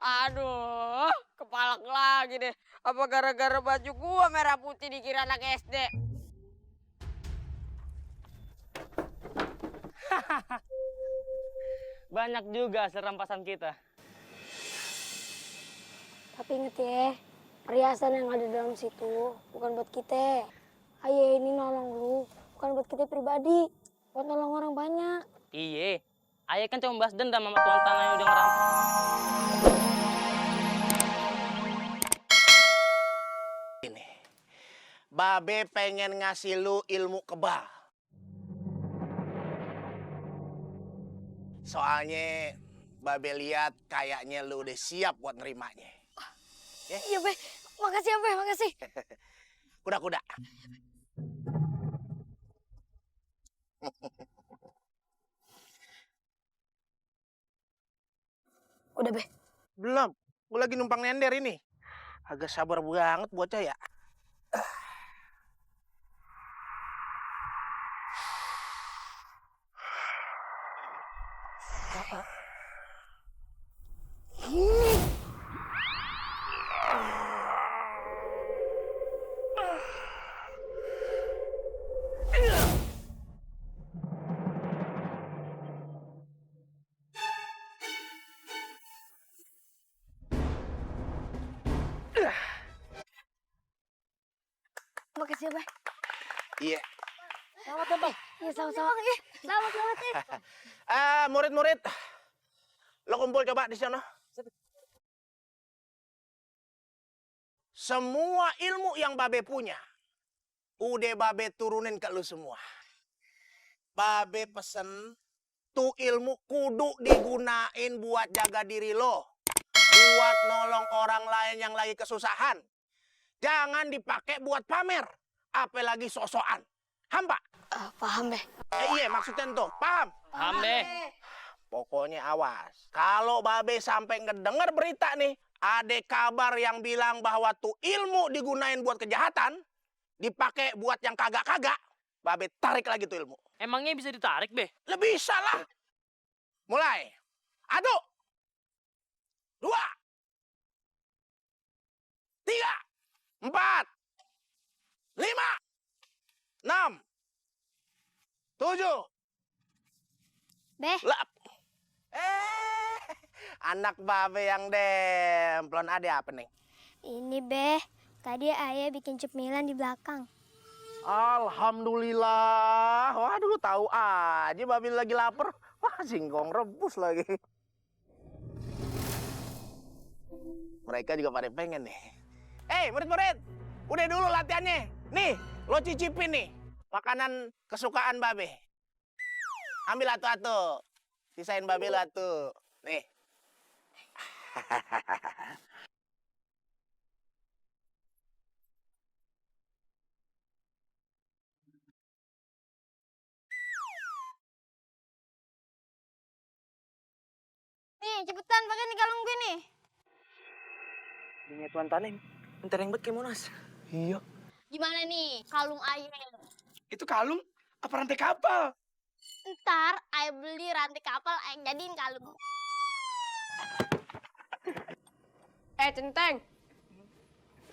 Aduh, kepalak lagi deh. Apa gara-gara baju gua merah putih dikira anak SD? Banyak juga serampasan kita. Tapi inget ya, perhiasan yang ada dalam situ bukan buat kita. Ayah ini nolong lu, bukan buat kita pribadi, buat nolong orang banyak. Iye, ayah kan cuma balas dendam sama tuan tanah yang udah ngeram. Ini, Babe pengen ngasih lu ilmu kebal. Soalnya Babe lihat kayaknya lu udah siap buat nerimanya. Iya, Be. Makasih ya, Be. Makasih. Kuda-kuda. Udah, Be. Belum. Gue lagi numpang nender ini. Agak sabar banget bocah ya. Makasih ya, Be. Iya. Selamat ya, Be. Iya, sama-sama. Selamat ya. Murid-murid. Lo kumpul coba di sana. Semua ilmu yang Babe punya, udah Babe turunin ke lu semua. Babe pesen, tuh ilmu kudu digunain buat jaga diri lo. Buat nolong orang lain yang lagi kesusahan. Jangan dipakai buat pamer. Apalagi sok-sokan. Hamba? Paham, Be. Iya maksudnya tuh, paham? Paham, Be. Pokoknya awas. Kalau Babe sampai ngedenger berita nih, ada kabar yang bilang bahwa tuh ilmu digunain buat kejahatan, dipakai buat yang kagak-kagak, Babe tarik lagi tuh ilmu. Emangnya bisa ditarik, Be? Lebih bisa lah. Mulai. 1, 2, 3, 4, 5, 6, 7, Be. 8. Anak Babe yang demplon ada apa nih? Ini, Be. Tadi ayah bikin cemilan di belakang. Alhamdulillah. Waduh, tahu aja Babe lagi lapar. Wah, singkong rebus lagi. Mereka juga pada pengen nih. Murid-murid. Udah dulu latihannya. Nih, lo cicipin nih. Makanan kesukaan Babe. Ambil atu-atu. Sisain Babe lo atu. Nih. Nih, cepetan pakai nih kalung gue nih. Ini tuan tanah, bentar yang bet kayak Monas. Iya. Gimana nih kalung ayah? Itu kalung apa rantai kapal? Ntar ayah beli rantai kapal, ayah jadiin kalung. Centeng.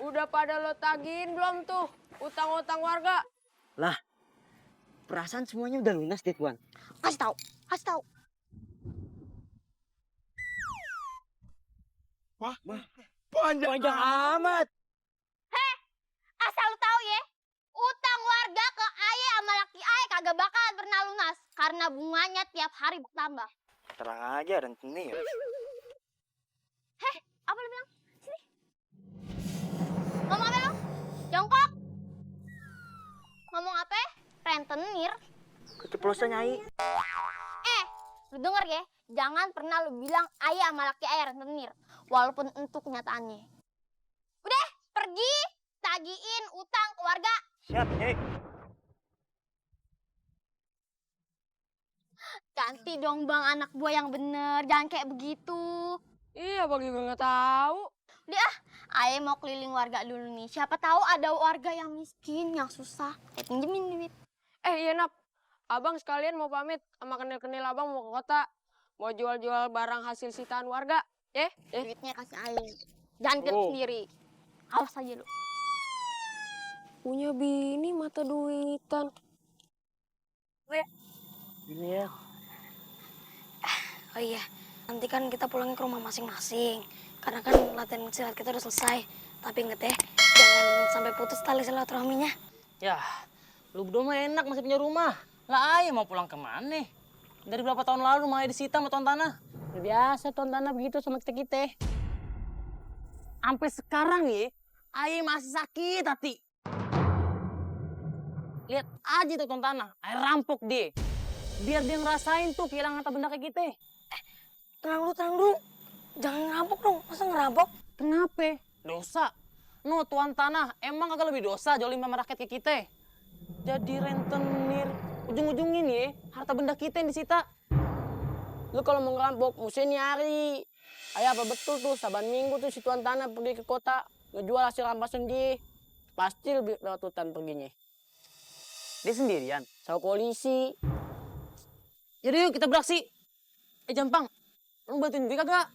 Udah pada lo tagihin belum tuh utang-utang warga? Lah, perasaan semuanya udah lunas deh, Tuan. Kasih tahu, kasih tahu. Wah, panjang amat. Asal lu tahu ya, utang warga ke ayah sama laki ayah kagak bakalan pernah lunas karena bunganya tiap hari bertambah. Terang aja rentenir. Apa lu bilang? Sini. Ngomong apa lu? Jongkok. Ngomong apa? Rentenir. Keceplosan, Nyai. Lu denger ya, jangan pernah lu bilang ayah sama laki ayah rentenir, walaupun itu kenyataannya. Udah, pergi, tagiin utang ke warga. Siap, Nyai. Ganti dong bang anak buah yang bener, jangan kayak begitu. Iya, bagi gue nggak tahu. Udah, ayah mau keliling warga dulu nih. Siapa tahu ada warga yang miskin, yang susah. Pinjemin duit. Iya, Nap. Abang sekalian mau pamit sama kenil-kenil abang mau ke kota. Mau jual-jual barang hasil sitaan warga. Duitnya kasih Ayah. Jangan kita sendiri. Awas aja lu. Punya bini mata duitan. Iya. Oh iya, nanti kan kita pulang ke rumah masing-masing. Karena kan latihan silat kita udah selesai. Tapi inget ya, jangan sampai putus tali silaturahminya. Ya, lu berdua mah enak masih punya rumah. Lah ayah mau pulang kemana? Dari berapa tahun lalu rumah ayah disita sama tuan tanah. Udah biasa tuan tanah begitu sama kita-kita. Sampai sekarang ya, ayah masih sakit hati. Lihat aja tuh tuan tanah, ayah rampok dia. Biar dia ngerasain tuh kehilangan harta benda kayak kita. Tenang dulu. Jangan ngerampok dong, masa ngerampok? Kenapa? Dosa. No, tuan tanah, emang kagak lebih dosa jolim sama rakyat kayak kita? Jadi rentenir. Ujung-ujungnya nih, harta benda kita yang disita. Lu kalau mau ngerampok, mesti nyari. Ayah apa betul tuh, saban minggu tuh si tuan tanah pergi ke kota. Ngejual hasil rampasan dia. Pasti lebih lewat hutan perginya. Dia sendirian. Sama polisi. Jadi yuk kita beraksi. Jampang, lu bantuin gue kagak?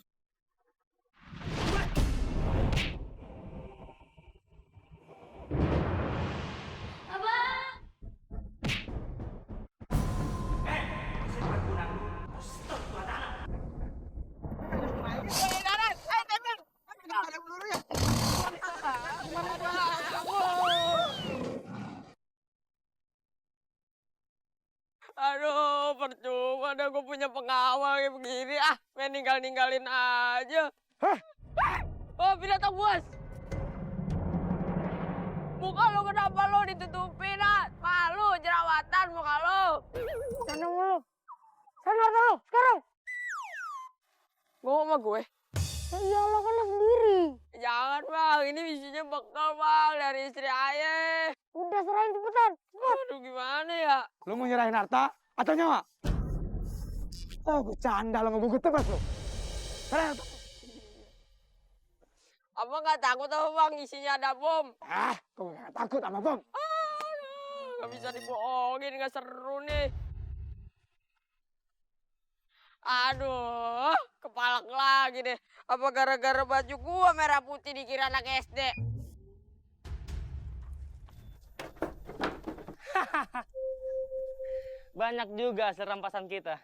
Aduh, percuma dah gue punya pengawal kayak begini. Main ninggalin aja. Oh, binatang buas. Muka lo kenapa lo ditutupin, Malu, jerawatan muka lo. Sana lo. Sana lo, sekarang. Ngomong sama gue. Ya lo kan sendiri. Jangan, Bang. Ini isinya bekal, Bang. Dari istri ayah. Udah serahin cepetan. Aduh, gimana ya? Lu mau nyerahin harta atau nyawa? Oh, bercanda lo ngebugut tebas lo. Serahin harta. Abang nggak takut apa, Bang? Isinya ada bom. Kau nggak takut sama bom? Nggak bisa dibohongin, nggak seru nih. Aduh, kepalak lagi deh. Apa gara-gara baju gua merah putih dikira anak SD? Banyak juga hasil rampasan kita.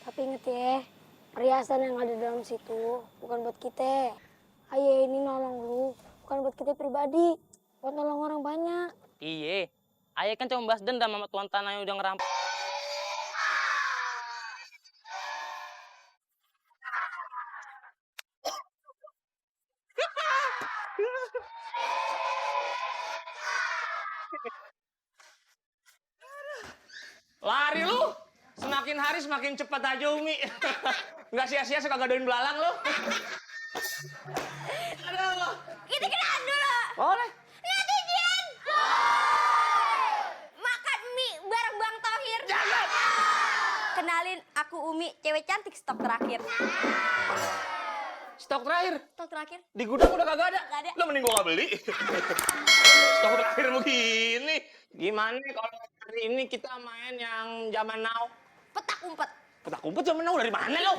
Tapi inget ya, perhiasan yang ada dalam situ bukan buat kita. Ayah ini nolong lu, bukan buat kita pribadi. Buat nolong orang banyak. Iye, ayah kan cuma bahas dendam sama tuan tanah yang udah ngerampok. Lari lu. Semakin hari semakin cepat aja Umi. Nggak sia-sia suka gadoin belalang lu. Aduh. Kita kenalan dulu. Boleh. Netizen. Makan mie bareng Bang Thohir. Jangan. Kenalin, aku Umi, cewek cantik stok terakhir. Stok terakhir. Stok terakhir? Di gudang udah kagak ada. Nggak ada. Lo mending gua nggak beli. Stok terakhir begini. Gimana kalau hari ini kita main yang zaman now? Petak umpet. Petak umpet zaman now dari mana lo?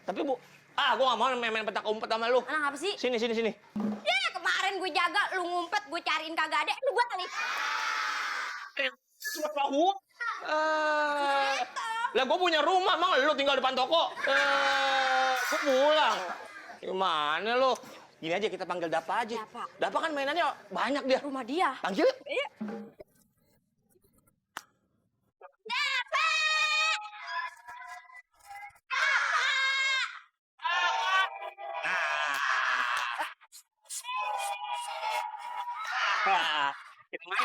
Tapi Bu, gua nggak mau main petak umpet sama lu. Anak apa sih? Sini. Ya, kemarin gue jaga, lu ngumpet, gue cariin kagak ada, lu balik. Cuma tahu. Lah gua punya rumah, emang lu tinggal depan toko. Gua pulang. Gimana lu? Gini aja kita panggil Dapa aja. Dapa kan mainannya banyak dia. Rumah dia. Panggil. Iya.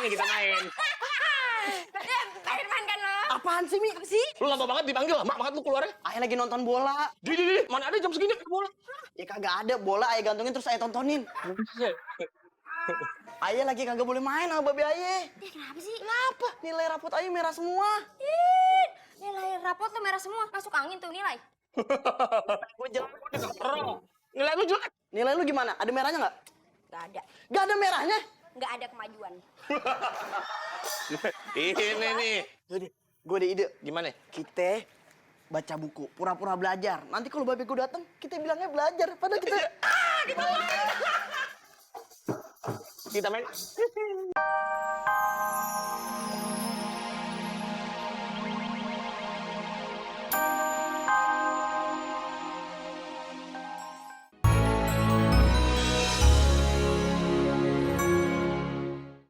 Kita main. Main kan lo? Apaan sih, Mi? Apa sih? Lu lama banget dipanggil, lama banget lu keluarnya. Ayah lagi nonton bola. Di, mana ada jam segini bola. Ya kagak ada bola, ayah gantungin terus ayah tontonin. Ayah lagi kagak boleh main sama babe ayah. Kenapa sih? Kenapa? Nilai rapot ayah merah semua. Nilai rapot tuh merah semua, masuk angin tuh nilai. Gue jelek. Nilai lu jelek. Nilai lu gimana? Ada merahnya nggak? Gak ada. Gak ada merahnya? Gak ada kemajuan. Ini nih. Gue ada ide. Gimana? Kita baca buku, pura-pura belajar. Nanti kalau babe gue datang, kita bilangnya belajar. Padahal kita... Kita main.